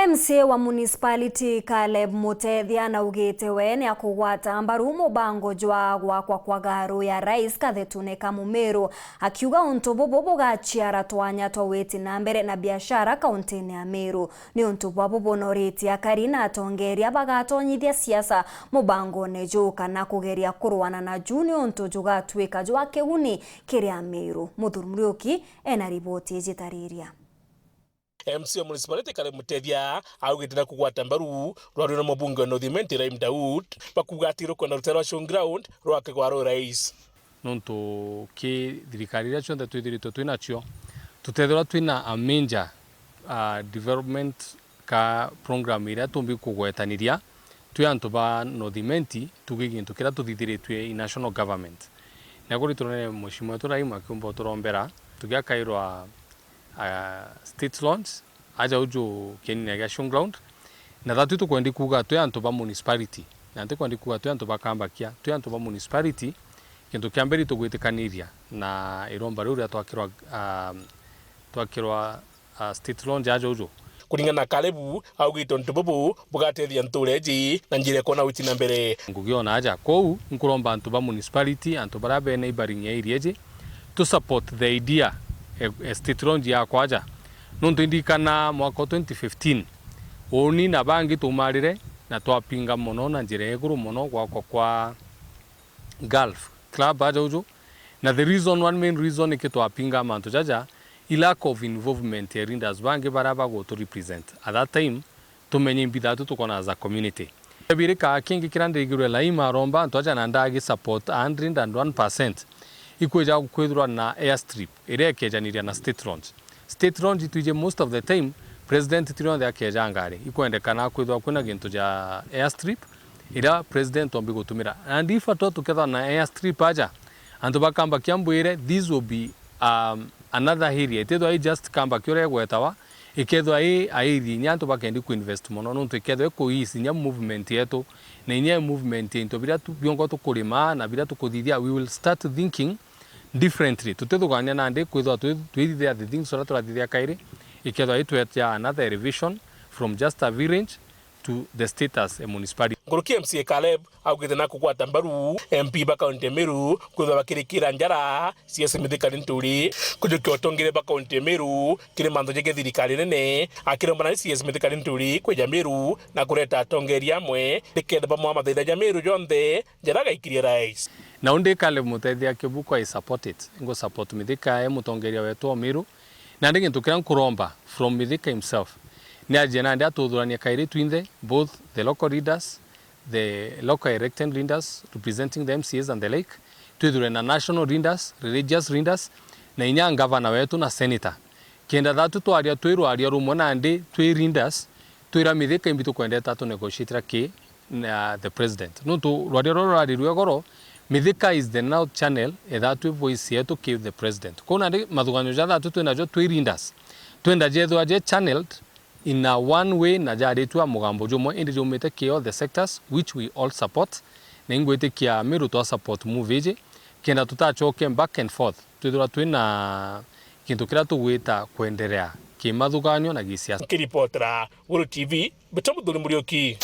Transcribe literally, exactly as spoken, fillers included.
M C A wa municipality Caleb Mutethia naugite we ni akugwata mbaru mubango jwa gwakwa kwa garu ya Rais kathetune ka Mumiru, akiuga untu bubu bugaciara twanya twa witi na mbere na biashara kauntine ya Miru. Ni untu bwa bubu noritie akari na atongeria bagatonyithia siasa mubangone juu kana kugeria kurwana na juu ni untu jugatwika jwa kiguni kiri Amiru. Muthuri Muriuki ena riboti iji tariria. M C A wa municipality Caleb Mutethia augite na kugwata mbaru rwario na mubunge wa North Imenti Ibrahim Daud bakuga ati rukwenda rutere rwa showground rwake gwa Rais. Nontu ki thirikari iria cionthe twithiritwe twi nacio, tutethirwa twina a major, ah, development ka program iria tumbi kugwetaniria twi antu ba North Imenti, tuge gintu kiria tuthithiritue i national government. Na kuri turone mheshimiwa wetu Rahim akiumba uturombera, tugiakairwa, ah, state launch, aja uju kienine gia showground. Na thatu tukwendi kuuga twi antu ba municipality, na ntikwendi kuuga twi antu ba Kambakia, twi antu ba municipality, gintu kia mbere itugwitikaniria na iromba riu ria twakirwa, ah, twakirwa, ah, state launch aja uju. Kuringana na Kalebu, augite untu bubu bugatethia ntuura iji na njira ya kwona witi na mbere. Ngugi ona aja kou, nkuromba antu ba municipality, antu baria be neighboring area iji, tu support the idea e, e state launch yakwa aja. Nontu indikana mwaka wa twenty fifteen, uni na bangi tumarire na twapinga mono na njira ya iguru mono gwakwa kwa golf club aja uju. Na the reason, one main reason niki twapinga mantu jaja, i lack of involvement ya leaders bangi baria bagutu represent at that time, tumenye imbi thatu tukona as a community. Kia biri ka kingi kiria ndirigirwe Rahim aromba antu aja na ndagi support a hundred and one percent, ikwija kwithirwa na airstrip iria ikejaniria na state launch. State launch itwiji most of the time, president ti rionthe akejanga ari. Ikwendekana kwithirwa kwina gintu ja airstrip iria president ombi gutumira. And if at all tukethwa na airstrip aja, antu ba Kambakia mbwire, this will be, um, another area. Itithwa i just Kambakia uria igwetawa, ikethwa i a area inya antu bakendi kuinvest mono, nontu ikethwa iku ease inya movement yetu, na inya i movement ya into biria tu, biongo tukurima na biria tukuthithia, we will start thinking differently. Tutithugania nandi kwithwa twi-, twithithia the things uria turathithia kairi, ikethwa itwetia another elevation from just a village to the status a municipality. Nkuruki M C A Caleb augite na kugwata mbaru M P ba kaunti ya Meru kwithwa bakirikira njara C S Mithika Linturi kujukia utongeria ba kaunti ya Meru kiri mantu jege thirikari nene, akiromba nari C S Mithika Linturi kwija Meru na kureta atongeria amwe niketha bamwa mathaitha ja Meru jonthe njara agaikirie rais. Na undi Caleb Mutethia Kibuku, I support it. Ngu support Mithika e mutongeria wetu o Meru. Nandi gintu kiria nkuromba from Mithika himself, ni ajie nandi atuthuranie kairi twinthe, both the local leaders, the local elected leaders representing the M C As and the like, twithure na national leaders, religious leaders, na inya ngavana wetu na senator. Kenda thatu twaria twi rwaria rumwe nandi twi leaders, twira Mithika imbi tukwendeta tunegotiatira ki na the president. Nontu rwaria ruria rurari rwa igoro, Mithika is the now channel, etha twi voice yetu ki the president. Kou nandi mathuganio ja thatu twi najo twi leaders, twenda jethwa je channeled in a one way na jaritwa mugambo jumwe, indi jumite ki all the sectors which we all support, na ingwitikia Miru twa support move iji, kenda tutachoke back and forth, twithirwa twina gintu kiria tugwita kwenderea kimathuganio na gisiasa. Nkiripotera Guru T V, Mbita Muthuri Muriuki.